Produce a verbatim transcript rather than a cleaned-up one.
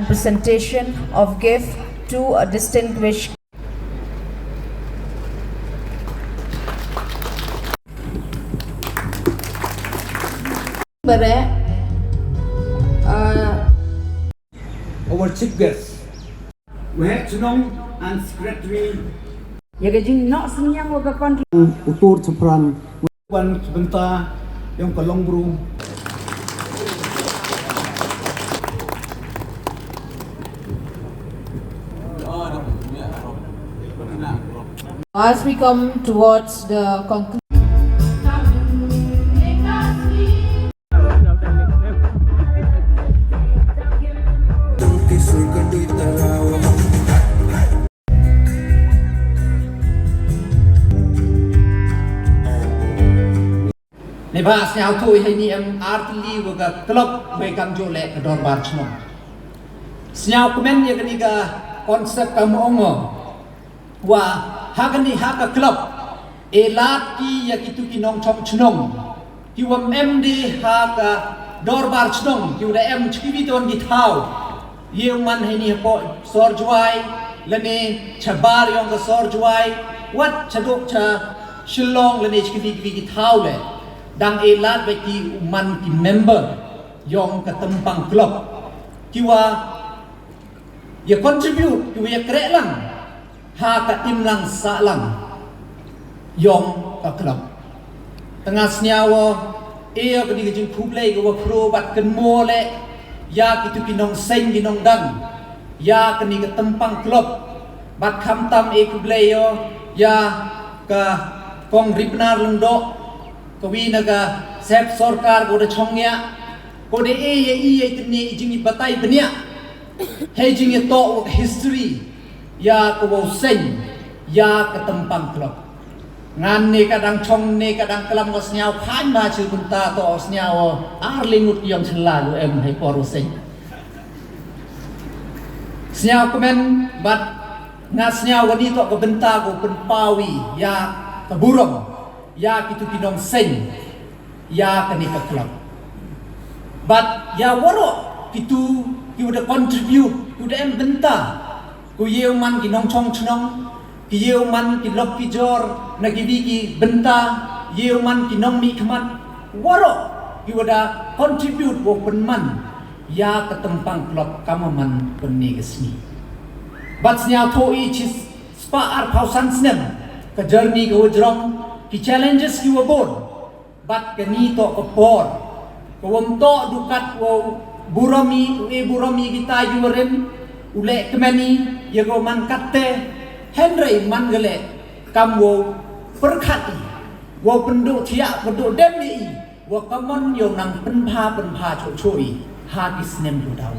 Presentation of gift to a distinguished Bare, uh, our chief guest, Waheh Chnong and Secretary, ya ka jingnoh synñiang wa ka kon utur chapran wan bynta yong ka long bru. As we come towards the conclusion, ne ba sñiawthuh hei ni em artylli wa ka club wei kam jooh leh ka dorbar chnong. Sñiaw kmen ya kani ka concept ka mo ong o. Wa ha kani ha ka club e lad ki ya kitu ki nongchong chnong ki wa em de ha ka dorbar chnong ki wa da em chkiwi ton ki thaw. Ye man hei ni hapoh sor Jwai lane chabar yong ka sor Jwai wat chadok cha Shillong lane chkiwi kiwi ki thaw le dang e lad wa ki u man ki member yong ka Tempang Club ki wa ya contribute ki wa ya kreh lang ha ka imlang sahlang yong ka club. Tang nga sñiaw o e ya kani ka jingkhublei ka wa pro bat kan mo le ya kitu ki nongseng ki nongdang ya kani ka Tempang Club bat khamtam e khublei o ya ka kong Ripnar Lyngdoh ka wi na ka sep sorkar ko da chong ya ko da e ya i ya i tene i jing i batai bniah. Hei jing ya toh wa ka history ya ka wow seng ya ka Tempang Club. Ngan ne ka dang chong ne ka dang klam ko sñiaw khan ma chi bynta toh sñiaw o ar lingut yong chla lu em hei por wow seng. Sñiaw kmen bat nga sñiaw wa ni toh ka bynta ko pynpawi ya ka burom ya kitu ki nongseng ya kani ka club. Bat ya waroh kitu ki wa da contribute ki wa da em bynta ko ye man ki nongchong chnong ki ye man ki lok ki jor na ki wi ki bynta ye man ki nongmih khmat waroh ki wa da contribute wa pynman ya ka Tempang Club kama man pynne ka sngi. Bat sñiawthuh i chi spah arphaw san snem ka journey ka wa jrong ki challenges ki wa bun. Bat kani toh ka por ka wam toh dukat wow burom i u e burom i kita yu rin u leh kmen i ya ka man katte. Hynrei man ka leh kam wow pyrkhat i wow pynduh thiah pynduh dem i wa ka mon yow nang pynbha pynbha choh choh i ha ki snem yu daw.